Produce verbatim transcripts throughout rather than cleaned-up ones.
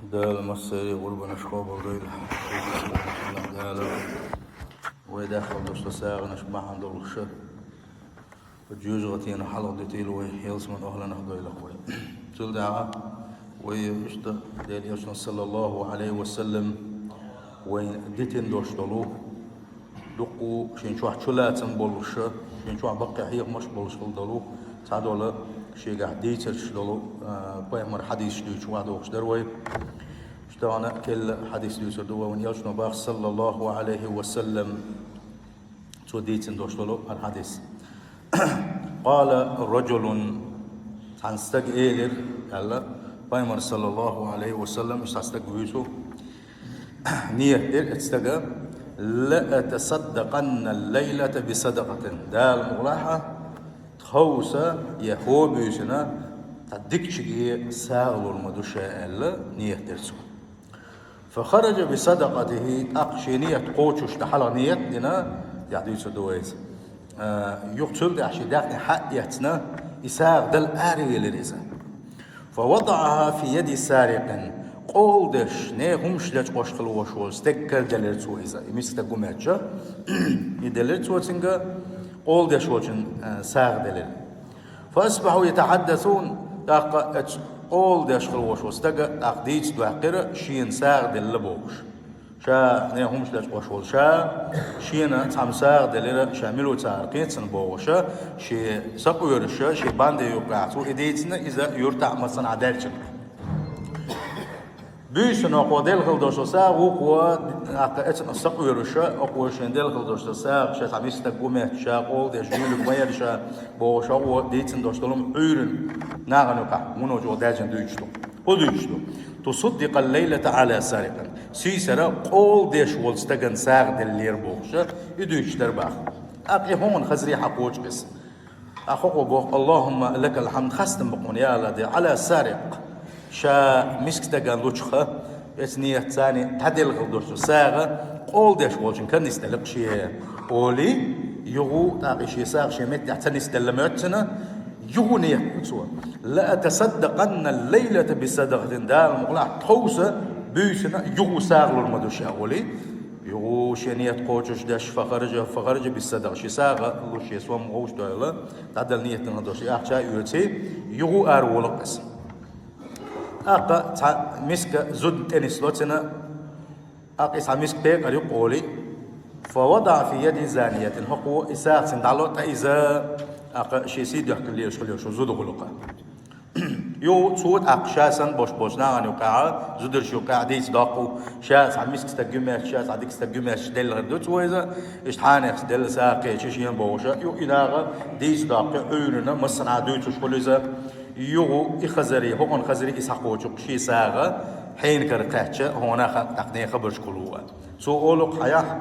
Дала массеран а къурбанаш къобалдойла. Дала вай даьхал долча сагӀанаш бахьан долуш а, жоьжахатина хьалха дитийла вай, ялсаманин охӀланах дойла вай. Цул тӀаьхьа вай иштта Делан Элчано, саллаллахӀу Ӏалайхи ва саллам, вайна дитина долуш долу, дуккха шен чохь чулацам болуш а, шен чохь баккхий хьехамаш болуш хила долу, цхьадолу шегахь дийцарш долу, а, пайхамаран хьадисаш дуьйцуш охьадогӀуш дара вай. Иштта тахана керла хьадис дуьйцур ду вай, вайн Элчано боху, саллаллахӀу Ӏалайхи ва саллам, цо дийцина долуш долу хӀара хьадис. Къала раджулун, цхьана стага элира, аьлла, пайхамара, саллаллахӀу Ӏалайхи ва саллам, иштта цхьа стаг вуьйцу, ният дира оцу стага: «Ла атасаддакъанна ллайлата бисадакъатин». Дала мукъалахь, тховса я хӀо буьйсина цхьа дикачуьнга сагӀа лур ма ду ша, аьлла, ният дира цо. Фахараджа бисадакъатихӀи, тӀаккха шен ният кхочуш, тӀаккха хьалха ният дина, яхь дуьйцур ду вайца. А, юха цул тӀаьхьа шен даьхни хьаэцна, и сагӀа дала аравелира иза. ФавадаӀахӀа фи яди сарикъин. Къола деш, нехан хӀумаш лечкъош хила волуш волу стеган кара делира цо иза. И миска стаг ву моьттуш, и делира цо цуьнга, къола деш волчун, а, сагӀа делира. Фаасбахьу ятахьаддасун, тӀаккха оцу къола деш хила волуш волу стага тӀаккха дийца доккхира, шена сагӀа делла бохуш. Ша нехан хӀумаш лечкъош волу ша, шена цхьамма сагӀа делира, ша мила ву цара кхетта ца бохуш, шен сакъоьруш, шен банде юккъехь цо и дийцина, иза юьртахь массанхьа даьржина. Буьйсанна кхо делла хила долуш сагӀа, вукхо, тӀаккха оцу сакъоьруш, кхо шен делла хила долуш сагӀа, ша цхьа миска стаг ву моьттуш, ша къола деш, дуьйлург ма яра ша бохуш, кхо дийцина долуш долу хӀума Ӏуьйранна нахана юкъахь, вуно чӀогӀа даьржина дуьйцуш ду. ХӀун дуьйцуш ду? Тусаддикъа ллайлата Ӏала сарикъин. Сийсара къола деш волу стагана сагӀа деллера бохуш, и дуьйцуш дара боху. ТӀаккха и хӀун хазарий хьан кхочу кхиса. Ахьа кхо боху: «Аллахумма лакал хьамд», хастам бу хьуна, я АллахӀ Дела, Ӏала сарикъ. Ша миска стагана лучуха, эцу ниятца дӀаделла хила долуш сагӀа, къола деш волчун кара нисделла-кх шен, олий, юха тӀаккха шен сагӀа шен меттехь ца нисделла моьтту цунна, юха ният ду цо. Ла атасаддакъанна ллайлата бисадакъатин, Дала мукъалахь, тховса буьйсина юха сагӀа лур ма ду ша, олий. Юха шен ният кхочуш деш, фахараджа, фахараджа бисадакъа, шен сагӀа луш, шен сом вовшах дойла, дӀадала ният дина долуш, ахча а оьций, юха араволу-кх иза. ТӀаккха цхьа миска зуда тӀенисло цунна, тӀаккха и цхьа миска пекъар ю-кх, олий. ФавадаӀа фи яди заниятин, хӀокхо и сагӀа цунна дӀало, тӀаккха иза, тӀаккха шен сий доьхкина лелаш хила йолуш зуда гӀуллакха. Юха цо тӀаккха ша санна болуш болчу нахана юккъехь, зударша юккъехь дийца доккху, ша цхьа миска стаг ю моьттуш, ша цхьа дика стаг ю моьттуш делла хир ду цо иза, иштта хьенехца делла сагӀа кхечи шена бохуш, юха и наха дийца доккху, Ӏуьйранна массанхьа дуьйцуш хуьлу иза, юха и хазарий, хӀокхуьнан хазарий и схьакхочу-кх шен сагӀа, хьенан кара кхаьчча, хьуна тӀаккха нехан хабарш хуьлу а. Цо олу-кх: «Хьаяхь,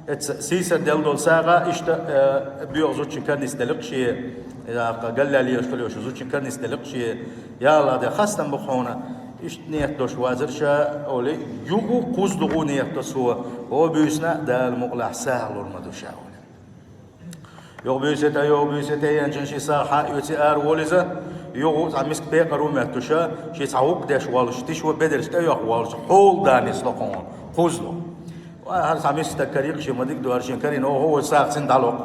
эцца сийсара делла долу сагӀа иштта, э, боьха зудчун кара нисделла-кх шен, э, галлаьлла лелаш хила йолуш зудчун кара нисделла-кх шен, я АллахӀ Дела, хастам бу хьуна, иштта ният долуш вацара ша», олий, юха кхузза дукха ният до цо, хӀо буьйсина Дала мукъалахь сагӀа лур ма ду ша, олий. Юха буьйсита, юха буьйсита, яьнчун шен сагӀа хьан а оьций араволу иза, юха цхьа миска пекъар ву моьттуш, шен цхьа гӀуллакх деш волуш, тишо бедарш тӀейохуш волуш, хьолада нисло хьуна, кхузза. Вай, хӀара цхьа миска стаг карийкх шен, ма дика ду хӀара шен карийна, оха вай сагӀа цунна дӀало-кх.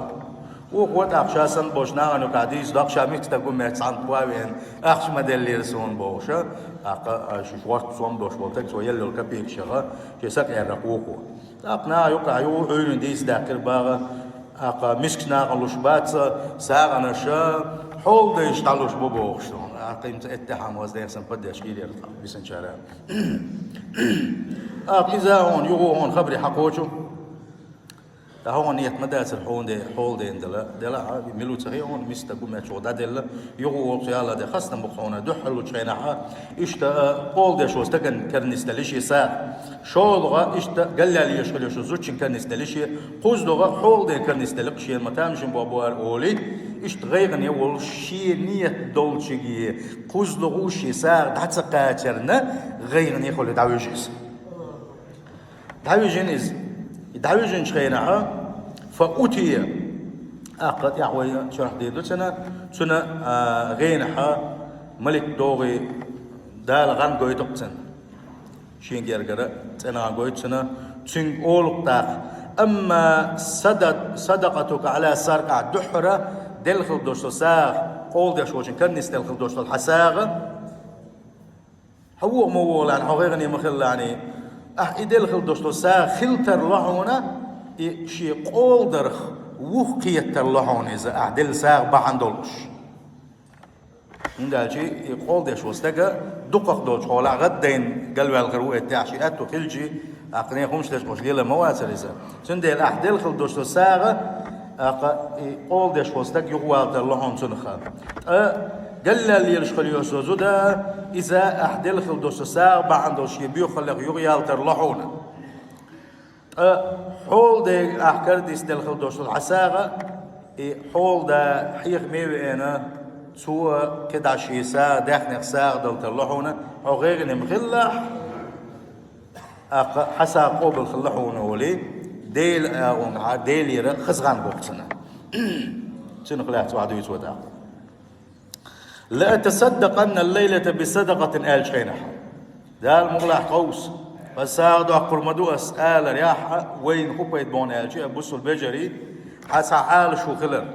Вукхо тӀаккха ша санна болчу нахана юкъахь дийца доккху, ша миска стаг ву моьттуш цхьаьна веана, ахча ма деллера суна бохуш, тӀаккха, а, шу шортта сом долуш волу стаг, цо елла йолу копейкаш яха, шен сакъерра-кх вукхо. ТӀаккха наха юкъахь юха Ӏуьйранна дийца даьккхира боху, тӀаккха мискачу нахана луш бац сагӀанаш, хьолада иштта дӀалуш бу бохуш ду. ТӀаккха хӀинца этта хьан ваза дехсан паддеш хир яра тхан бисинчара. ТӀаккха иза хьуна, юха хьуна хабаре хьан кхочу. Ткъа хьуна ниет ма дацара хьуна де, хьолада дала, дала хьан, мила ву ца хи хьуна, миска стаг ву моьттуш дӀаделла, юха воккхуш, я АллахӀ Дела, хастам бу-кх хьуна, дуьххьарлучу хенахь, иштта, а, къола деш волу стагана кара нисделла шен сагӀа. ШолгӀа, иштта, галлаьлла лелаш хила йолуш зудчун кара нисделла шен, кхузза догӀа хьолада кара нисделла-кх шена, ма тамашийна боху бу хӀара олий, иштта гӀайгӀане волуш шен ниет долчуьнга, кхузза догӀа шен сагӀа дӀа ца кхачарна, гӀайгӀане хуьлу дӀавуьжу иза. ДӀавижина иза. ДӀавижинчу хенахь, фа утия, тӀаккха тӀехь вай шархь дийр ду цуьнан, цуьнан, а, гӀенахь малик догӀий Дала гӀан гойту-кх цунна. Шен гергара цӀена гӀан гойту цунна. Цуьнга олу-кх тӀаккха: «Амма садат-, садакъатука Ӏала саркъа», ахь дуьххьара делла хила долуш долу сагӀа, къола деш волчун карниса делла хила долуш долу хьан сагӀа. Хьо вогӀу ма вогӀу лаьана, хьо гӀайгӀане ма хила лаьана. Ахь и делла хила долуш долу сагӀа хила тарло хьуна, и шен къола дарх вух кхета тарло хьуна иза, ахь делла сагӀа бахьана долуш. ХӀунда аьлча и къола деш волу стага дукхах долчу хьолахь гӀаддайна галваьлла хир ву, и тӀехь шен аьтту хилчи, ахь кхане хӀумаш деш болуш лела ма вацара иза. Цундела ахь делла хила долуш долу сагӀа, ахь и къола деш волу стаг юхавала тарло хьуна цунах. Ткъа галваьлла лелаш хила йолуш йолу зуда, иза ахь делла хила долуш долу сагӀа бахьана долуш шен боьхаллех юхаяла тарло хьуна. Ткъа хьолада ахь карниса делла хила долуш долу хьан сагӀа, и хьолада хьехаме веана, цо кхидӀа шен сагӀа, даьхнех сагӀа дала тарло хьуна, хьо гӀайгӀане ма хилалахь, ахь хьан сагӀа къобал хилла хьуна олий, Делан агӀонгахьа, Делера хаза гӀан го-кх цунна. Цунах лаьцна охьадуьйцу тӀаккха. «Ла атасаддакъанна лайлата би садакъатин», аьллачу хенахь, Дала мукъалахь тховса, аса сагӀа доккхур ма ду ас, аларехь, вайна хӀун пайда бу аьлча, бусулба вежарий, хьан цхьа Ӏалашо хилар.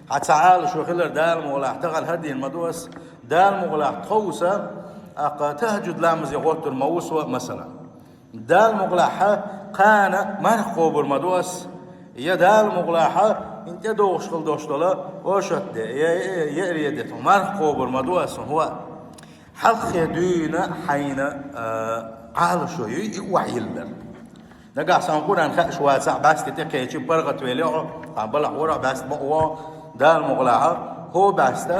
Хьан цхьа Ӏалашо хилар, Дала мукъалахь тахана хӀара дийр ма ду ас, Дала мукъалахь тховса, ахь тахӀажжуд ламазе гӀоттур ма ву со, масала. Дала мукъалахь кхана марха кхобур ма ду ас, я Дала мукъалахь хӀинца тӀедогӀуш хила долуш долу ошатде, я, я, я, я, я, марха кхобур ма ду ас, хӀуъа. Хьалххе дуьйна хьайна, а, Ӏалашо ю и охьайиллар. Нагахь санна Къуръан хууш вацахь, бӀаьсте тӀекхечи паргӀатвелла хьо, хьан балахь вара бӀаьста бакъо, Дала мукъалахь, хӀо бӀаьста,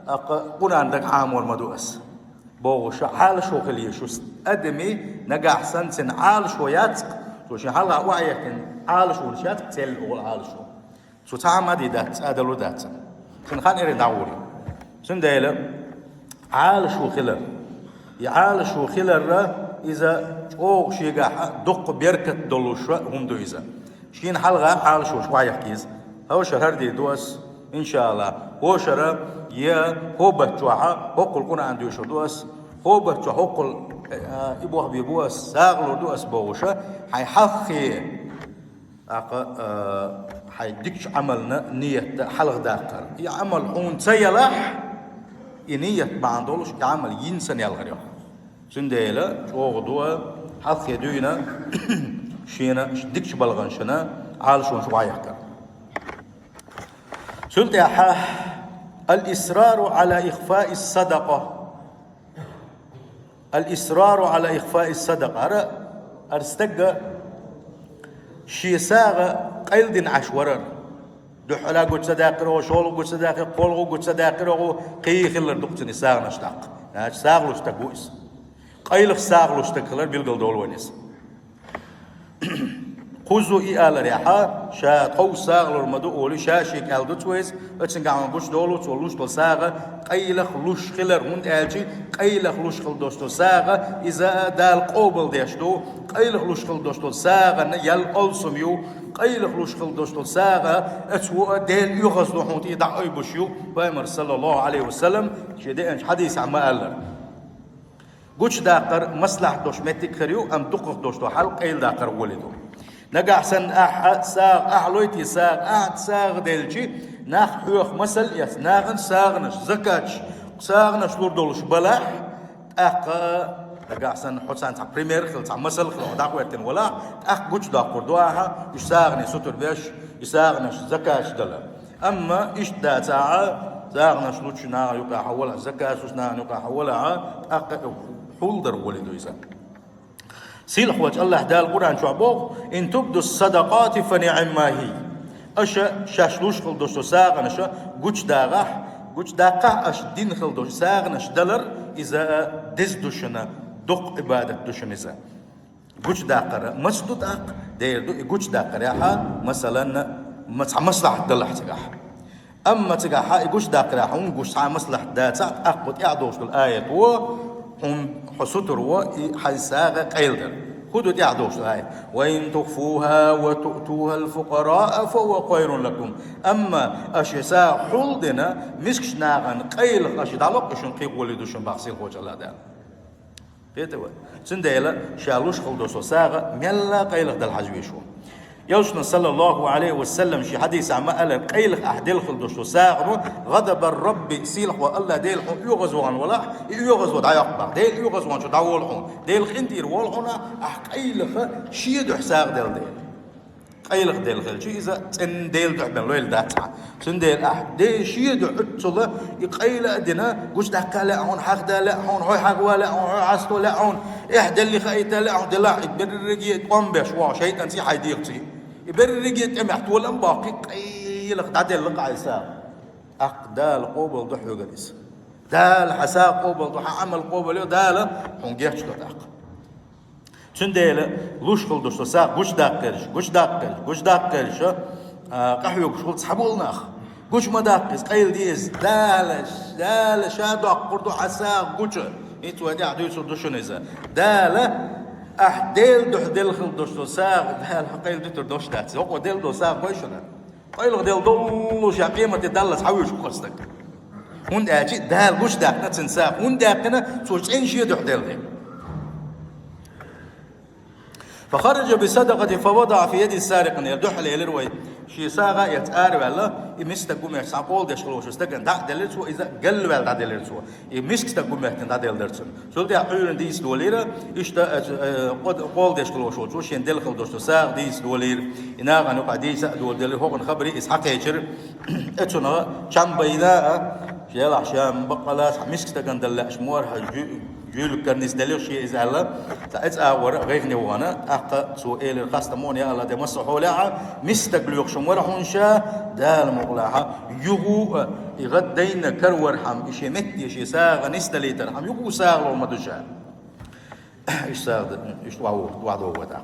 а, Къуръан дага Ӏамор ма ду ас. Бохуша, Ӏалашо хила еза шу. Адамийн нагахь санна цуьнан Ӏалашо яц-кх, цо шен хьалха охьаяьккхина Ӏалашонаш яц-кх, цӀена олу Ӏалашо. Цу цхьа а ма дий дац, цӀа далур дац. Цуьнан хан эрна дӀагӀур ю. Цундела Ӏалашо хилар. И Ӏалашо хиларра, иза чӀогӀа шегахь дуккха беркат долуш хӀума ду иза. Шена хьалха Ӏалашонаш охьаяхка еза. ХӀокху шарахь хӀара дийр ду ас, иншаАллахӀ. ХӀокху шарахь я хӀокху баттахь хӀокхул Къуръан доьшур ду ас, хӀокху баттахь хӀокхул, а, и бохбе бу ас, сагӀа лур ду ас бохуша, хьайн хьалххе, тӀаккха, а, хьайн дикачу Ӏамална ниятта хьалхадаккхар. И Ӏамал хьуна ца ялахь, и ният бахьана долуш, и Ӏамал йина санна яьлла хир ю хьо. Цундела чӀогӀа ду хьалххе дуьйна шена дикачу балханашна Ӏалашонаш охьаяхкар. Цул тӀаьхьа: «Ал-исрару Ӏала ихфаи садакъа». «Ал-исрару Ӏала ихфаи садакъа». ХӀара, хӀара стага шен сагӀа къайладина Ӏаш варар. Дуьххьара гучу ца даьккхира, шолгӀа гучу ца даьккхира, кхоалгӀа гучу ца даьккхира, кхин хилар ду-кх цуьнан сагӀанаш тӀаккха. Значит, сагӀа луш стаг ву иза. Къайлаха сагӀа луш стаг хилар билгал долу вайна иза. Кхузза и аларехь, ша тховса сагӀа лур ма ду олий, ша шега аьлла ду цо иза, оцуьнгахь хьуна гучудолу цо луш долу сагӀа къайлаха луш хилар, хӀунда аьлча къайлаха луш хила долуш долу сагӀа, иза Дала къобал деш ду, къайлаха луш хила долуш долу сагӀана ял алсам ю, къайлаха луш хила долуш долу сагӀа, оцу вуо Делан оьгӀаз ду хьуна тӀе дӀа а ойбуш ю, Пайхамар, саллаллаху Ӏалайхи ва саллам, шен деанчу хьадисехь ма-аллара. Гучудаккхар маслахьат долуш меттиг хир ю, амма дукхах долуш долу хьал къайладаккхар гӀоли ду. Нагахь санна ахьа сагӀа, ахьа лойте сагӀа, ахьа сагӀа делчи, нах хьоьху масал эц, нахана сагӀанаш, закаташ, сагӀанаш лур долуш балахь, тӀаккха нагахь санна хьо царна цхьа пример хила, цхьа масал хила, хьо дӀахӀоьттина валахь, тӀаккха гучудоккхур ду ахьа, уьш сагӀане сутур беш, и сагӀанаш, закаташ дала. Амма иштта дацахь, сагӀанаш лучу нахана юкъахь валахь, закат лучу нахана юкъахь валахь, тӀаккха хьулдар гӀоли ду иза. Сийлахьчу Аллахь Дала Къуръан чохь боху: «Ин тубду садакъати фа ниъма хи». Аша шаьш луш хила долуш долу сагӀанаша гучудагӀахь, гучудаккхахь аша дина хила долуш сагӀанаш далар, иза деза ду шуна, дукха Ӏибадат ду шуна иза. Гучудаккхар маца ду тӀаккха? Дера ду и гучудаккхарехь, масалан, ма-, цхьа маслахьат далахь цигахь. Амма цигахь и гучудаккхарехь хьуна гуш цхьа а маслахьат дацахь, тӀаккха кху тӀехь долуш долу аят ву, хьуна хьо сутур ву и хьайн сагӀа къайладар. ХӀун ду тӀехь долуш долу аят? «Ва ин тухфуха ва туътухал фукъараа фа хува хайрун лакум». Амма аша и сагӀа хьулдина, мискачу нахана къайлаха аша дӀалоккху, шуна кхин гӀоли ду шуна боху сийлахьчу Аллахь Дала. Кхетий вай? Цундела ша луш хила долча сагӀа мелла къайлаха дала хьажа веза вай. Элчано, саллаллаху Ӏалайхи ва саллам, ший хьадисехь ма аьллара, къайлаха ахь дала хила долча сагӀано: «ГӀадабу Рабби», сийлахьчу Аллахь Дела хьуна оьгӀазвахана валахь, и оьгӀазло дӀайоккху боху. Дела оьгӀазваханчух дӀаволу хьуна. Дела къинтӀера волу хьуна, ахь къайлаха шен дуьхьа сагӀа дала дела. Къайлаха дала хилча, иза цӀена Делан дуьхьа бен лойла дац хьан. Цундела ахь де шен дуьхьа оццула и къайла а дина, гучудаккха лаьа хьуна, хьахда лаьа хьуна, хьо хьахва лаьа хьуна, хьо хьасто лаьа хьуна, эхь делли хаийта лаьа хьуна, делахь и берриге а тӀом беш вогӀу шайтӀанций, хьайн дегӀаций. И берриге а тӀемехь толам боккхий, къайлаха дӀаделла къайса. ТӀаккха Дала къобал до хьоьгара иза. Дала хьан сагӀа къобал до, хьан Ӏамал къобал йо, Дала хьуна гечдо тӀаккха. Цундела луш хила долча сагӀа гучудаккхарш, гучудаккхарш, гучудаккхарш, а, къахьоьгуш хила цхьаболу нах. Гучу ма даккха иза, къайла де иза. Дала, Дала ша доккхур ду хьан сагӀа гучу. ХӀинца вай тӀехь дуьйцур ду шуна иза. Дала, ахь Делан дуьхьа дала хила долча сагӀа, Дала хьан къайла дуьтур дош дац. ХӀокхо дала долу сагӀа гой шуна. Къайлаха дала доллуш, я къематде даллалц хьан вуьйцуш ву хӀара стаг? ХӀунда аьлча Дала гучудаьккхина цуьнан сагӀа, хӀунда даьккхина, цо цӀена шен дуьхьа делла. «فخرج بصدقة فوضع في يد السارق», яра дуьхьал элира вай. Шен сагӀа эцна араваьлла, и миска стаг гумехь цхьана къола деш хила волчу стагана дӀа а делира цо, иза галваьлла дӀаделира цо. И миска стаг гумехь дӀаделла дара цунна. Цул тӀаьхьа Ӏуьйранна дийца долийра, иштта, э, э, къо-, къола деш хила волчу шен дала хила долчу сагӀа дийца долийра. И нахана юкъахь дийца а доладелира, хӀокхуьнан хабаре иза хьакхечира. Э, цунах чам байна а, шелахь ша баккъала цхьа миска стагана дала лаьаш ма вара хьан жуьлка карниса делира шен иза аьлла, цхьа эцна агӀор гӀайгӀане вахана, тӀаккха цо элира: «Хастам вон, я АллахӀ, де массо а хьолехь а, миска стаг лоьхуш ма вара хьуна ша, Дала мукъалахь, юха а, и гӀаддайна каравархьама, и шен метте шен сагӀа нисдалийтархьама, юха а сагӀа лур ма ду ша». Иштта сагӀа д-, иштта ваха-, вахадо вай тӀаккха.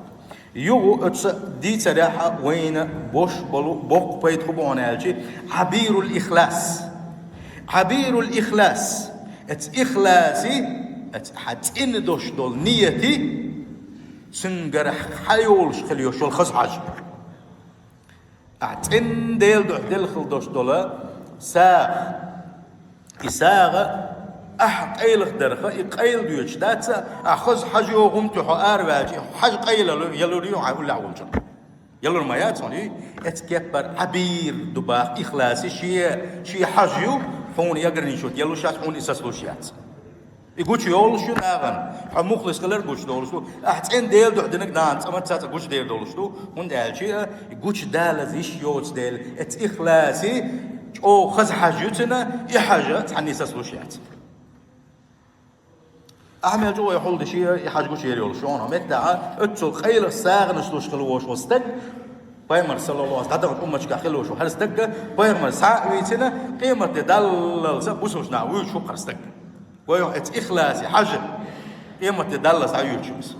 Юха оцу дийцарехь вайна бош болу боккха пайда хӀун бу аьлча, Ӏабирул ихлас. Ӏабирул ихлас. Эцу ихласи, эцу хьан цӀена дош долу нияти, цуьнгара хьайолуш хила йолуш йолу хаза хьожа. Ахь цӀена Делан дуьхьа делла хила долуш долу сагӀа. И сагӀа ахь къайлаха дарх, и къайла доьдуш дац, ахь хаза хьожа йогӀу хӀума тӀе хьо араваьлча, и хьожа къайлалур, ялур ю хьан уллехь волчунна. Ялур ма яц хьуна, и? Эцу кепара Ӏабир ду боху ихласи шен, шен хьожа ю, хьуна ограничивать ялуш яц, хьуна и сацалуш яц. И гучу йолуш ю нахана. Хьо мухлис хилар гучу долуш ду. Ахь цӀена Делан дуьхьа динарг нахана цкъа ма ца цкъа гучу дер долуш ду. ХӀунда аьлча и гучу далаза йиш йоцу дела, эцу ихласи чӀогӀа хаза хьожа ю цуьнан, и хьожа цхьанний сацалуш яц. Ахьа мел чӀогӀа хьулдеш и хьожа гучу ер йолуш ю хьуна. Меттахь оццул къайлаха сагӀанаш луш хила волуш волу стаг, пайхамар, саллаллаху Ӏалайхи ва саллам, тӀадаханчу умматашкахь хила волуш волу хӀара стаг, пайхамар схьа а вийцина, къематде даллалца бусалба нах вуьйцуш ву хӀара стаг. Вай хьо эцу ихласи хьожа, къематде далла схьа юьйцуш иза.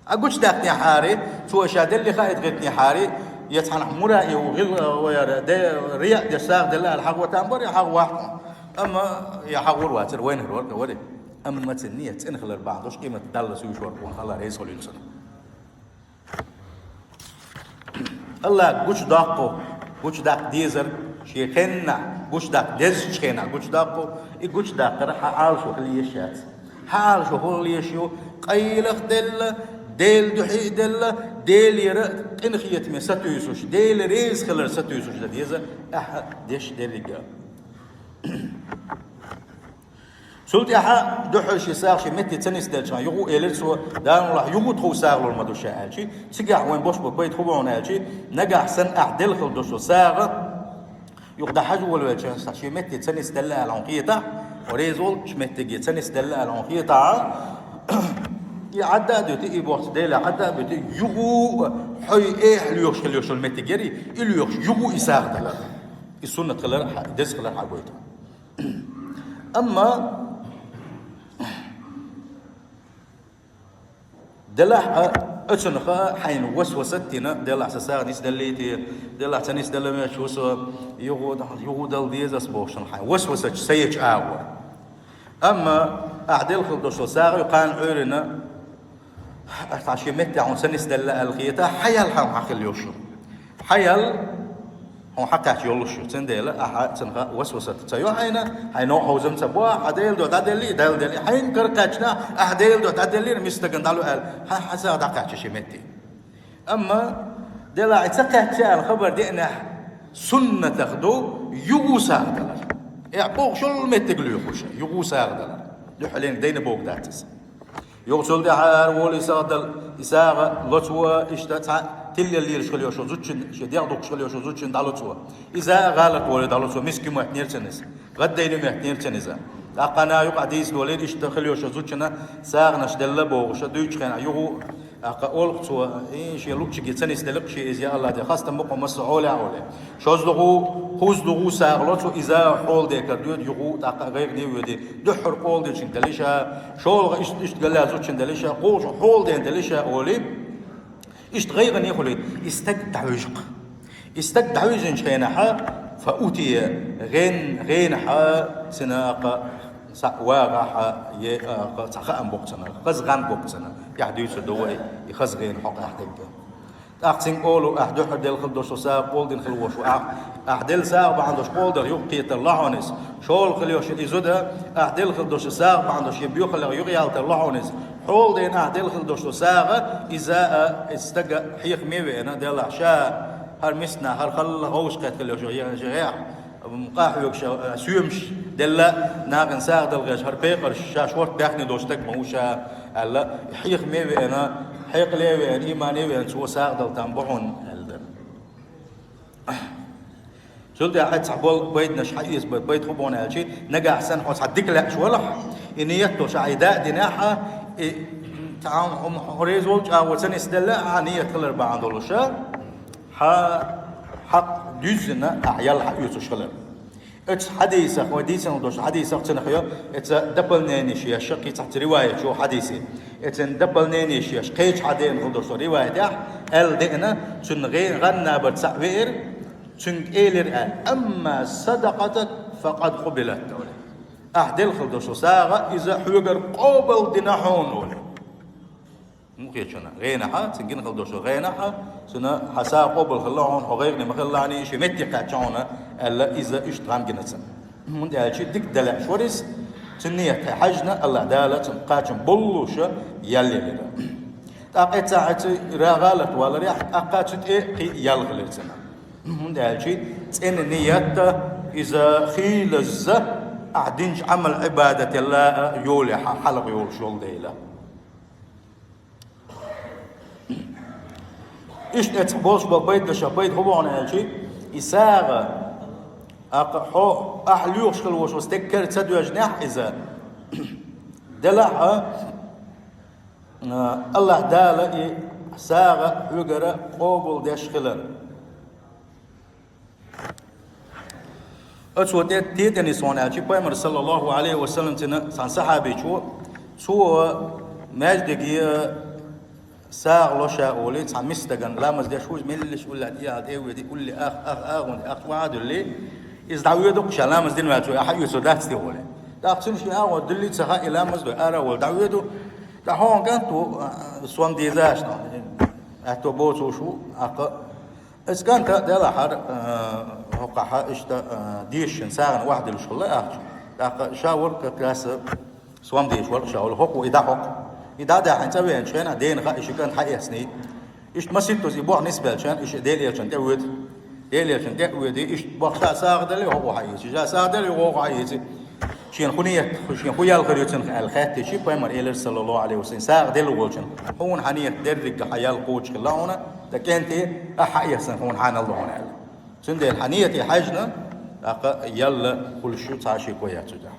Ахь гучудаккхинехьара, цо ша делли хаийта гӀиртинехьара, я цхьанхьа мураи ву гӀил, ваяра, де, рияъ деш сагӀа делла аьлла хьагӀо там бара, я хьагӀо ваьхьа. Амма я хьагӀор вацара, вайнахь вара, вари. Амма цуьнан ният цӀена хилар бахьана долуш къематде далла суьйш вара, вон хала реза хуьлийла цунна. Аллах гучудоккху, гучудаккха дезар, шен хеннахь гучудаккха дезачу хенахь гучудоккху, и гучудаккхар хьан Ӏалашо хила езаш яц. Хьан Ӏалашо хӀун хила езаш ю, къайлах делла, Делан дуьхьа а делла, Делера къинхетаме сатуьйсуш, Дела реза хилар сатуьйсуш дан деза, ахьа деш деррига. Цул тӀаьхьа дуьхьал шен сагӀа шен метте ца нисделчахьана, юха а элира цо, Дала мукъалахь, юха а тхов сагӀа лур ма ду ша аьлча, цигахь вайн бош бо пайда хӀун бу аьлча, нагахь санна ахь делла хила долуш долу сагӀа, юха дӀахьажа волавелча, сан шен метте ца нисделла аьлла хьуна хетахь, хьо реза волчу меттиге ца нисделла аьлла хьуна хетахь, и Ӏадда а дуьту, и боху Деле Ӏадда а буьту, юха а хьо и эхь лоьхуш хила йолуш йолу меттиг яра, и лоьхуш юха а и сагӀа далар. И суннат хилар, деза хилар хьагойту. Амма делахь а, оцунах а хьайна васвасат а дина, делахь сан сагӀа нисделлий те, делахь ца нисделла веш ву со, юха, юха дала деза ас бохуш хьайна васвасат ца ечу агӀор. Амма ахь делла хила долуш долу сагӀа ю кхана Ӏуьйранна, ахь цхьана шен метте хьуна ца нисделла аьлла хетахь, хьан ял хьан хьан хила йолуш ю. Хьан ял Хьуна хьакхаьчча йолуш ю, цундела ахьа цунах васвасат ца йо хьайна, хьайн новкъа хьовзам ца бо, хьан Делан дуьхьа дӀаделлий, Далла деллий, хьайна кара кхаьчна, ахьа Делан дуьхьа дӀаделлийра, миска стагана дӀало аьлла, хьан хьан сагӀа дӀакхаьчча шен метте. Амма, делахь и ца кхаьчча аьлла хабар деанехь, суннатах ду юха сагӀа далар. Э, боху шул меттиг лоьхуш, юха сагӀа далар. Дуьхьален дайна боху дац иза. Юха цул тӀаьхьа ара волу и сагӀа дала, и сагӀа лоцо, иштта цхьа тиллал лелаш хила йолчу зудчун, шен дегӀ дукхуш хила йолчу зудчун дӀалоцо. Иза а гӀалат волий дӀалоцо, миска моьттинера цунна иза. ГӀаддайна моьттинера цунна иза. ТӀаккха наха юкъахь дийца долийра, иштта хила йолчу зудчунна сагӀанаш делла бохуш, дуьйцучу хенахь юха, тӀаккха олу цо, и, шен луъчуьнга ца нисделла-кх шен иза, я АллахӀ, де хастам бу-кх хьуна массо а хьолехь, олий. ШозлагӀа, кхозлагӀа сагӀа лоцо, иза хьоладекар доьду юха, тӀаккха гӀайгӀане а воьдий, дуьххьара къола дечунна делла ша, шолгӀа иштта, иштта галла зудчунна делла ша, кхузткъа хьоладена делла ша, олий. Иштта гӀайгӀане а хуьлий, и стаг дӀавижа-кх. И стаг дӀавижинчу хенахьа, фа утия, гӀен-, гӀенахьа, цунна аккха схьа вагӀахьа, е, аккха цхьа хаам боккху цунна, хаза гӀан боккху цунна, тӀаьхьа дуьйцур ду вай, и хаза гӀен хьокъехь дерг. ТӀаккха цуьнга олу, ахь дуьххьара делла хила долуш долу сагӀа къола дина хила волуш ву ахь. Ахь делла сагӀа бахьана долуш къола дар юккъе тарло хьуна иза. ШолгӀа хила йолуш и зуда, ахь делла хила долуш и сагӀа бахьана долуш шен боьхаллех юкъаяьлла тарло хьуна иза. Хьоладена ахь делла хила долуш долу сагӀа, иза а, иза стага хьехаме а веана, делахь ша, хӀара мисканахь, хӀара халла гӀовшахетта хила йолуш, я, я, я, къахьоьгуш, а, соьмаш делла, нахана сагӀа дала гӀерташ, хӀара пекъарш ша шорта баьхна долуш стаг ма ву ша, аьлла, хьехаме а веана, хьекъале а веана, иймане а веана, цо сагӀа дала там бу хьуна, аьлла дара. Цул тӀаьхьа цхьа болу пайданаш хьаэца бай, пайда хӀун бу аьлча, нагахь санна хьо цхьа дика лаьаш валахь, и ният долуш ахь и даа динехь, и цхьа хьо, хьо, хьо реза волу чӀагӀо ца нисделла, ахьа ният хилар бахьана долуш, хьан хьакъ дуьззина ахь ял хьаоьцуш хилар. Оцу хьадисах, вай дийцина долчу хьадисах цунах йо, эца дополненеш еш, кхин цхьацца риваят чу хьадисе. Эцан дополненеш еш, кхечу хьадена хила долчу риваятехь аьлла деана, цунна гӀе-, гӀан набар цхьаъ веара, цуьнга элира аьлла: «Амма садакъатак факъад къубилат», – олий. Ахь делла хила долчу сагӀа иза хьоьгара къобал дина хьуна, олий. Мухечунна гӀенахьа, цуьнан гина хила долчу гӀенахьа, цуьнан хьан сагӀа къобал хилла хьуна, хьо гӀайгӀане ма хиллахьаний, шен метте кхаьчча хьуна, аьлла, иза иштта гӀан гина цунна. ХӀунда аьлча дика дан лаьаш вара иза, цуьнан ният хьаьжна, АллахӀ Дала цунна кхачам боллуша ял елира. ТӀаккха эццахь эца гӀалат валарехь, тӀаккха цу тӀе кхин ял хилира цунна. ХӀунда аьлча цӀена ниятта иза хийлазза ахь динчу Ӏамал-Ӏибадаталла йолехьа хьалха йолуш йолу дела. Иштта эцхьа болуш болу пайданаша пайда хӀун боху аьлча, и сагӀа, аккха хьо, ахь лоьхуш хила волуш волу стеггара ца доьжнехь иза, делахь а, а, АллахӀ Дала и сагӀа хьоьгара къобалдеш хилар. Оцо тӀе тетӀанис хьуна аьлча, Пайхамар, саллаллаху Ӏалайхи ва саллам, цуьнан цхьана сахьабичо, цо маьждиге сагӀа ло ша олий, цхьа миска стагана ламаз деш ву иза, меллаша уллехь тӀе а, тӀе а ведий, улле ах, ах, агӀонде ах чӀогӀа а дуьллий, иза дӀавоьду-кх ша, ламаз дина ваьлча, ахьа оьцур дац те олий. ТӀаккха цуьнан шен агӀонде дуьллий ца хаьа, и ламаз дой, ара а волу дӀавоьду, ткъа хьуна кӀант ву, а, сом дезаш, аьтто боцуш ву, аккха Иза кӀант а делахьара, а, хӀокхахьа иштта, а, дешашна сагӀина охьадуьллуш хилла ахча. ТӀаккха ша вара как раз сом дезаш вара ша, вала хӀокхо и дӀахьокху. И дӀа а даьхьна цӀа веанчу хенахь, дена хаьа, и ши кӀант хьаэцний. Иштта маситтаза и боху нисбелча, и ши Делан элчанна тӀе а воьду. Делан элчанна тӀе а воьдий, иштта боху ша сагӀа делий, хӀокхо хьаэций. Ша сагӀа делий, хӀокхо хьаэций. Шена хӀун ният, шена хӀун ял хир ю цунах аьлла хаьттичи, Пайхамар элира, саллаллаху Ӏалайхи ва саллам, сагӀа делла волчун: хьуна хьан ният дерригга хьан ял кхочуш хилла хьуна, ткъа кӀентий ахьа а эцна хьуна хьанал ду хьуна аьлла. Цундела хьан нияте хьаьжна, тӀаккха ял хуьлуш ю цхьа а шеко яц цу тӀехь.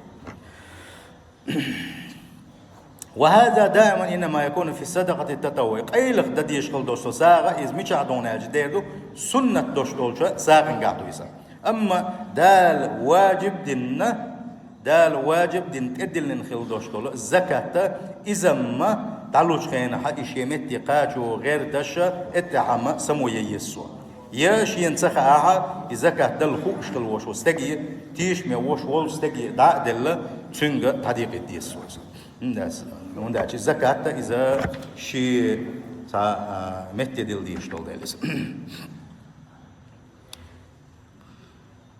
Ва хӀаза даиман иннама якуну фи садакъати татаввуӀ. Къайлаха дан дезаш хила долу со сагӀа, иза мичахь ду хьуна аьлча дер ду, суннат долуш долчу сагӀингахь ду иза. Амма Дала ваджиб динна, Дала ваджиб дина тӀедиллина хила долуш долу закатта, изамма дӀалучу хенахьа и шен метте кхачо гӀерташа, эттехьама само ян еза со. Я шена ца хаахьа, и закат дала хууш хила волуш волу стаге, тешаме волуш волу стаге дӀа а делла, цуьнга дӀадекъийта деза со иза. ХӀунда аьлча, хӀунда аьлча закатта иза шен цхьа, а, метте дилла дезаш долу дела иза.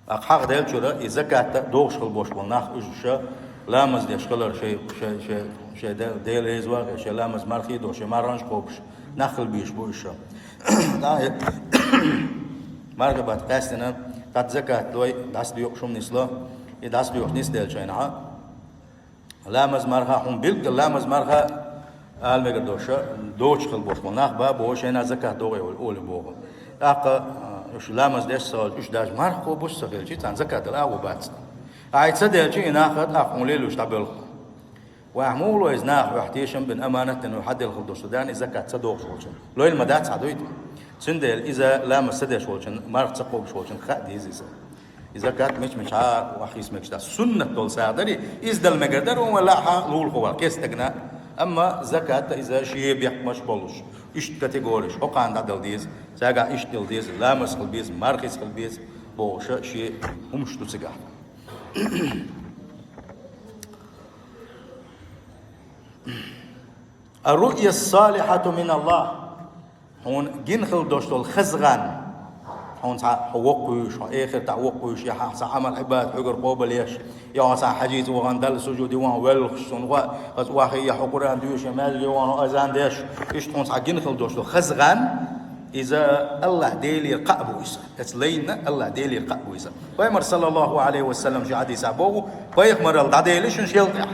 ТӀаккха хьагӀ делчура, и закат дохуш хила бош болу нах уьш ша, ламаз деш хилар шай, шай, шай, шай де-, Дела реза вахе, шай ламаз мархий до, шай марханаш кхобуш, нах хила бийш бу уьш ша. ТӀаккха марха бат къаьстина, тӀаккха закат лой, дӀасадоькъуш хӀума нисло, и дӀасадоькъуш нисделчайна хьа. Ламаз марха хӀума билггал, ламаз марха ала мегар доша, доцуш хила бош болу нах ба боху, шайна закат догӀе олу, олу боху. ТӀаккха, а, уьш ламаз деш ца хилча, уьш даже марха кхобуш ца хилча, царна закат дала агӀо бац. Ай ца делча, и нах тӀаккха хьуна лелуш дӀабоьлху. Вай ахь муха ло иза наха, вай ахь тешам бина аманат дина, вай хьаделла хила дош ца даьна, и закат ца дохуш волчун. Лойла ма дац хьа дуй те. Цундела иза ламаз ца деш волчун, марха ца кхобуш волчун хаа деза иза. И закат мича-мича вахийса мегаш дац. Суннат долу сагӀа дарий, иза дала мегар дара, вон вай лаьа лулахо вала кестагна. Амма закат иза шен бехкамаш болуш, иштта категориш, хӀокхарна дӀадала деза, цаьргахь иштта дала деза, ламаз хила беза, мархица хила беза, бохуша шен хӀумаш ду цигахь. الرؤيا الصالحة من الله. Хьуна гина хила дош долу хаза гӀан. Хьуна цхьа хьо воккхуьйш, хьо эхартахь воккхуьйш, я хьан цхьа Ӏамал Ӏибадат хьуьгара къобалъеш, я хьо цхьа хьаьжийца вахана Далла сужуде вахана велхаш цунна, хаза вахе, я хьо Къуръан дуьйш, я маьждиге вахана азан деш, иштта хьуна цхьа гина хила дош долу хаза гӀан, иза АллахӀ Делера кхаъ бу иза. Эца лайна АллахӀ Делера кхаъ бу иза. Пайхамар, саллаллаху Ӏалайхи ва саллам, ши хьадисехь боху, пайхамаралла дӀаделира шуна шел тӀехь.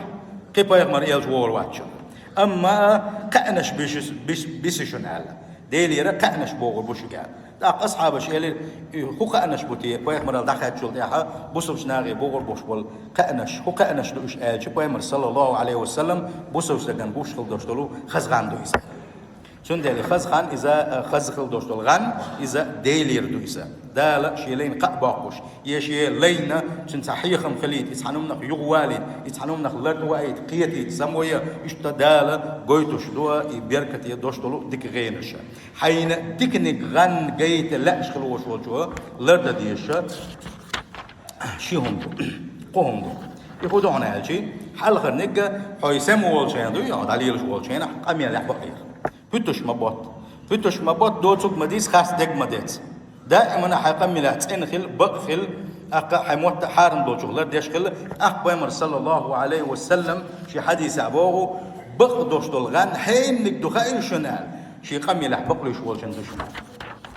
Кхин пайхамар элча вогӀур вац шуна. Амма кхаънаш бисиш-, бис-, биси шуна аьлла. Делера кхаънаш богӀур бу шуьга аьлла. ТӀаккха асхьабаш элира, и хӀун кхаънаш бу те, пайхамаралла дӀахаьттачул тӀаьхьа бусалбачу нахе богӀур болуш болу кхаънаш, хӀун кхаънаш ду уьш аьлча, пайхамар, саллаллаху Ӏалайхи ва саллам, бусалбачу стагана гуш хила дош долу хаза гӀан ду иза. Цундела хаза гӀан иза, э, хаза хила дош долу гӀан, иза Делера ду иза. Дала шен лайна кхаъ боккхуш, я шен лайна цуьнан цхьа хьехам хилийта, иза цхьана хӀуманах юхавалийта, иза цхьана хӀуманах лартӀа ваийта, кхетийта, самойя, иштта Дала гойтуш ду и беркате дош долу дика гӀенаш. Хьайна диканиг гӀан гайта лаьаш хила волуш волчо лардан дезаш ши хӀума ду, кхо хӀума ду. И хӀун ду хьуна аьлчи, хьалхарниг хьо сема волчу хенахь ду, я дӀалелаш волчу хенахь къамелехь бакъ лийр. ПуьтӀаш ма ботта. ПуьтӀаш ма ботта, доцург ма дийца, харц дерг ма деца. Даимана хьайн къамелехь цӀена хила, бакъ хила, тӀаккха хьайн мотт хьарам долчух лардеш хила, тӀаккха пайхамар, саллаллаху Ӏалайхи ва саллам, шен хьадисехь боху, бакъ дош долу гӀан хьенниг ду хаийла шуна аьлла, шен къамелехь бакълуьйш волчун ду шуна.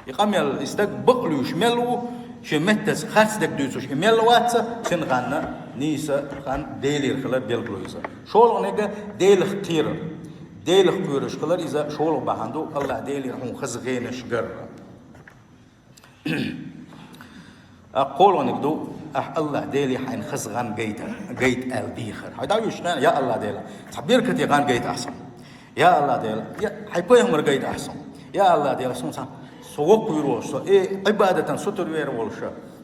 И къамел, и стаг бакълуьйш мел ву, шен меттаца харц дерг дуьйцуш и мел вац, цуьнан гӀан нийса гӀан Делера хилар билгало иза. ШолгӀаниг Делах кхерар. Делах кхоьруш хилар иза шолгӀа бахьана ду, АллахӀ Делера хьуна хаза гӀенаш гарра. А кхоалгӀаниг ду, ахь АллахӀ Деле хьайна хаза гӀан гайта, гайта аьлла дехар. Хьайн дӀавуьйшучу хенахь, я АллахӀ Дела, цхьа беркате гӀан гайта ахь суна. Я АллахӀ Дела, я хьайн пайхамар гайта ахь суна. Я АллахӀ Дела, суна цхьа, со воккхавийр волуш, со, э, Ӏибадатан сутара вер волуш,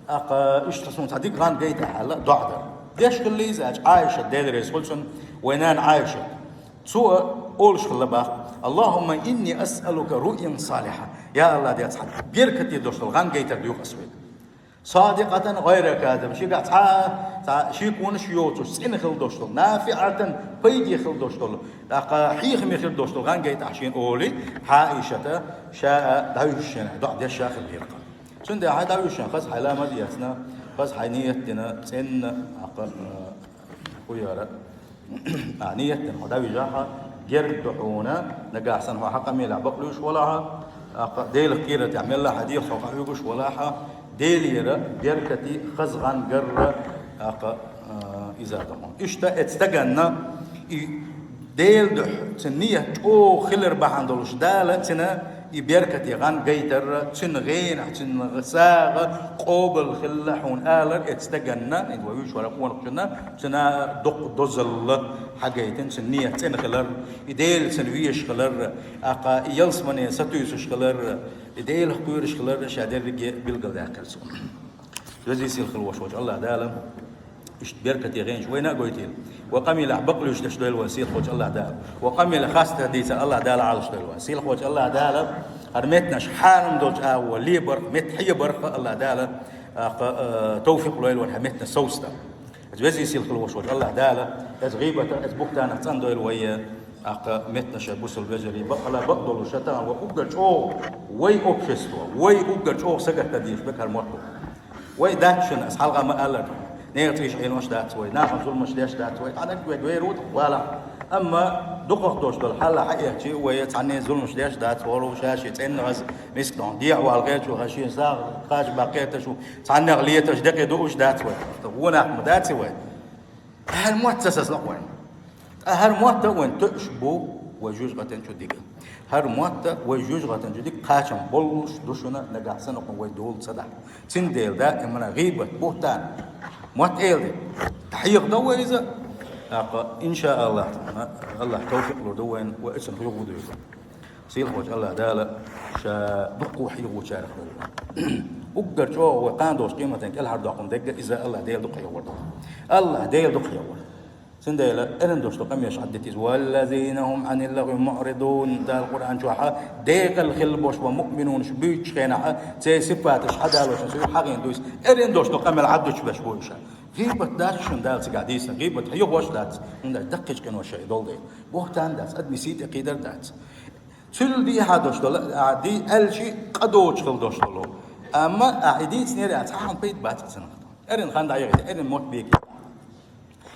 тӀаккха иштта суна цхьа дика гӀан гайта ахь аьлла, доӀа дар. Деш хилла иза аьлча, Ӏайшат, Дела реза хуьлда цунна, вайн нана Ӏайшат. Цо олуш хилла бах: «Аллахумма инни асъалука руъян салиха». Я АллахӀ Дела, цхьа беркате дош долу гӀан гайтар дуьйху ас вайга. Садикъатан гӀайра казиба. Шигахь цхьа, цхьа шеконаш йоцуш, цӀена хила дош долу, нафиӀатан, пайде хила дош долу, тӀаккха хьехаме хила дош долу гӀан гайта ахь шена олий, Ӏайшата, ша а дӀавуьйшуш шена, доӀа деш ша хилла лелакха. Цундела хьайн дӀавуьйшуш шена, хаза хьайн ламаз а эцна, хаза хьайн ният дина, цӀена, тӀаккха, а, хӀун яра, а, ният дина хьо дӀавижахь, герга ду хьуна, нагахь санна хьо хьан къамелехь бакълуьйш валахь, тӀаккха Делах кхерар тӀехь мелла хьан дегӀ хьо къахьоьгуш валахь, Делера беркате хаза гӀан гарра, тӀаккха, а, иза ду хьуна. Иштта эцу стаганна и Делан дуьхьа цуьнан ният чӀогӀа хилар бахьана долуш Дала цуьнан и беркате гӀан гайтар, цуьнан гӀенах, цуьнан сагӀа къобал хилла хьуна алар эцу стаганна, иза вай вуьйш вара къонахчунна, цуьнан доккха дозалла хьагайтина, цуьнан ният цӀена хилар, и Дела цуьнан везаш хилар, тӀаккха и ялсамане сатуьйсуш хилар, и Делах кхоьруш хилар, ша дерриге билгалдаьккхира цо. Везий сийлахь хила волуш волчу АллахӀ Дала иштта беркате гӀенаш вайна а гойтийла. Ва къамелехь бакълуьйш деш дойла вайн сийлахь волчу АллахӀ Дала. Ва къамелехь хастам дийца АллахӀ Дала Ӏалаш дойла вайн. Сийлахь волчу АллахӀ Дала хӀара меттанаш хьарам долчу агӀо лебарх, метта хьебарх АллахӀ Дала, а, кха-, а, товфикъ лойла вайн хӀара меттанаш совста. Иза везий сийлахь хила волуш волчу АллахӀ Дала, иза гӀийбатах, иза буьхтанах цӀандойла вай, тӀаккха меттанаш бусалба вежарий, бакъала бакъдолуш тахана вай уггар чӀогӀа, вай общество, вай уггар чӀогӀа сагатдан дезаш берг хӀара мотт бу. Вай дац шуна, ас хьалха ма аьллара. Нехан цӀийш Ӏенош дац вай, нахана зуламаш деш дац вай, цхьаннега вай вер ву тӀаккха валахь. Амма дукхах долуш долу хьал хьаэцчи, вай цхьанне зуламаш деш дац, волу ша шен цӀенна хаза миска дехьа вала гӀерташ ву, шен сагӀа кхача баккхеташ ву, цхьаннех леташ декъе дууш дац вай. ТӀаккха вонах ма дац вай. ТӀаьхьара мотт ца сацало вайн. Ткъа хӀара мотт а вайн тоьуш бу вай жуьжгӀатан чу дика. ХӀара мотт а вай жуьжгӀатан чу дика кхачам боллуш ду шуна, нагахь санна вай дола ца дахь. Цундела даимана гӀийбат, бухтан, мотт-эладита хьехадо вай иза. ТӀаккха, иншааллахӀ, АллахӀа тавфикъ лур ду вайна, вай оцунах юхадуьйху. Сийлахьчу АллахӀ Дала ша дуккха хьехочарех хуьлда. Уггар чӀогӀа вай кхана долчу къематан кӀелхьардоккхун дерг а иза АллахӀ Дела дукха хьехор ду. АллахӀ Дела дукха хьехор. Цундела эрна долуш долу къамелаш хьадита иза: «والذين هم عن اللغو معرضون». Дала Къуръан чохь а декъала хилла болуш болу муъминунаш буьйцучу хенахь а, церан сипаташ хьадалочун суьйра хьахийна ду иза. Эрна долуш долу къамел хьадуьтуш беш бу иша. ГӀийбат дац шуна Дала цигахь дийцина, гӀийбат хьехош дац, хӀунда аьлча даккхийчу къинош шайн долу дела. Бухтан дац, адамийн сий тӀе кхийдар дац. Цуьнан дехьа долуш долу, а, ди аьлчи къа доцуш хила долуш долу. Амма ахьа дийцинера а цхьа хьан пайда бац цунах. Эрна хан дӀайохийта, эрна мотт бекийта.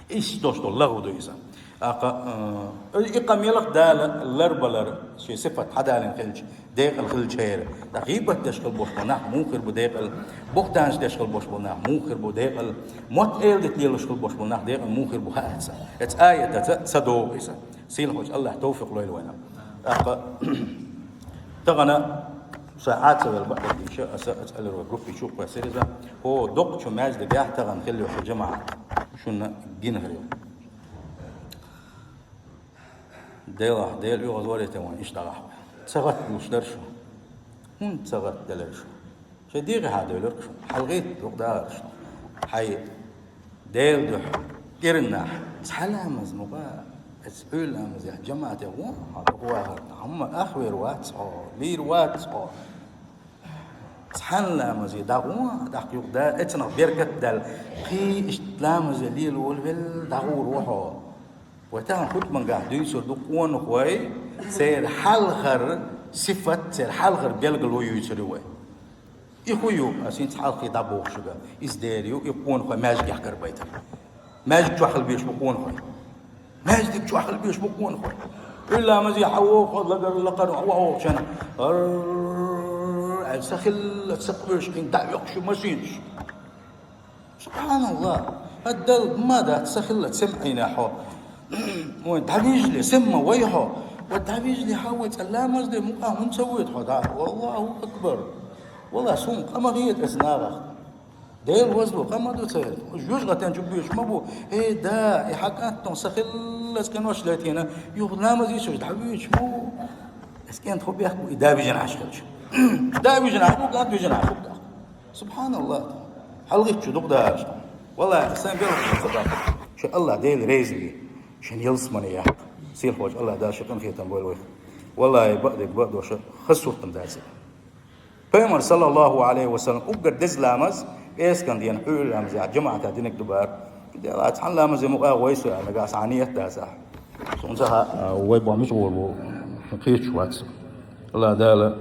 Иштта долуш долу лагӀу ду иза. ТӀаккха, э, и къамелах Дала ларбалар, шен сифат хьадалийна хилча, декъала хилча хӀара. ТӀаккха гӀийбат деш хила болуш болу нах муха хир бу декъала, бухтанаш деш хила болуш болу нах муха хир бу декъала, мотт-эладита лелош хила болуш болу нах декъала муха хир бу хаьа ца. Эцу аятаца ца догӀу иза. Сийлахьчу АллахӀа тавфикъ лойла вайна. ТӀаккха тахана ша Ӏа ца вела бакъдерг дийша, аса, аса аллара вай группи чу кхоьссира иза. ХӀо доккхачу маьждигехь тахана хилла йолу жамаӀат шуна гина хир ю. Делахь, Дела оьгӀазвахийта вайн иштта дӀагӀахь. Ца гӀатталуш дара шу. ХӀунда ца гӀаттаделира шу? Шайн дегӀехьа девлира шу. ХьалагӀитталуш дагӀара шу. Хьайн Делан дуьхьа кӀирнахь цхьа ламаз мукъа, эцу Ӏуьйра ламазехь жамаӀате вон хьо дукха вахарна, хӀумма ахвер вац хьо, лийр вац хьо. Цхьана ламазе дӀагӀо, тӀаккха юха да, эцунах беркат а даьлла, кхин иштта ламазе лела волавелла дӀагӀур ву хьо. Вай тахана хутбангахь дуьйцур ду къонахой, церан хьалхара сифат, церан хьалхара билгало юьйцур ю вай. И хӀун ю, ас хӀинца хьалхе дӀабоху шуьга, иза дера ю, и къонахой маьждигехь карабайтар. Маьждиг чохь хила безаш бу къонахой. Маьждиг чохь хила безаш бу къонахой. Ӏуьйра ламазе хьан вогӀу хьо, лагара лакхара охьавогӀучун. Ар-р-р-р, ай, са хилла, ца кхоьшу хин дӀа а йоккхуш ю машинаш. СубхьаналлахӀ! ХӀара Далла ма дац, са хилла, сема Ӏийна хьо. Вай дӀавижале, сема вай хьо. Вай дӀавижале хьан вай цӀа ламаз де мукъа хӀунда ца воьду хьо дӀа? Аллаху акбар! Валла, суна къа ма хета аса нагӀах. Дела вазло къа ма ду церан. ЖуьжгӀатен чу буьйцуш ма бу. Э, да, и хьан кӀант тхуна са хилла цкъа нош летийна, юха ламаз йичуш дӀавуьйцуш ма ву. Аса кӀант хӀу бехк бу, и да вижина Ӏаш хилча. Да вижина Ӏаш бу, кӀант вижина Ӏаш бу. СубхьаналлахӀ! ХьалгӀитта шу дукха дахарш. Валлахи, сайн белхаш ца баккха. Шу АллахӀ Дела реза ве. Шен ялсамане яккха. Сийлахьчу АллахӀ Дала шен къинхетам бойла вайх. Валлахи, бакъдерг бакъдош, хаза суртам дац. Пайхамар, саллаллаху алейхи ва саллям, уггар деза ламаз, эскан дена Ӏуьйра ламаз, я жамаӀата динарг ду бара. Дела, цхьана ламазе мукъа вай со, нагахь санна ният дац ахь. Суна ца хаьа, вай бохь мича гӀур бу, кхеташ вац. АллахӀ Дала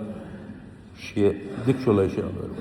шен дикачу лайша а лойла.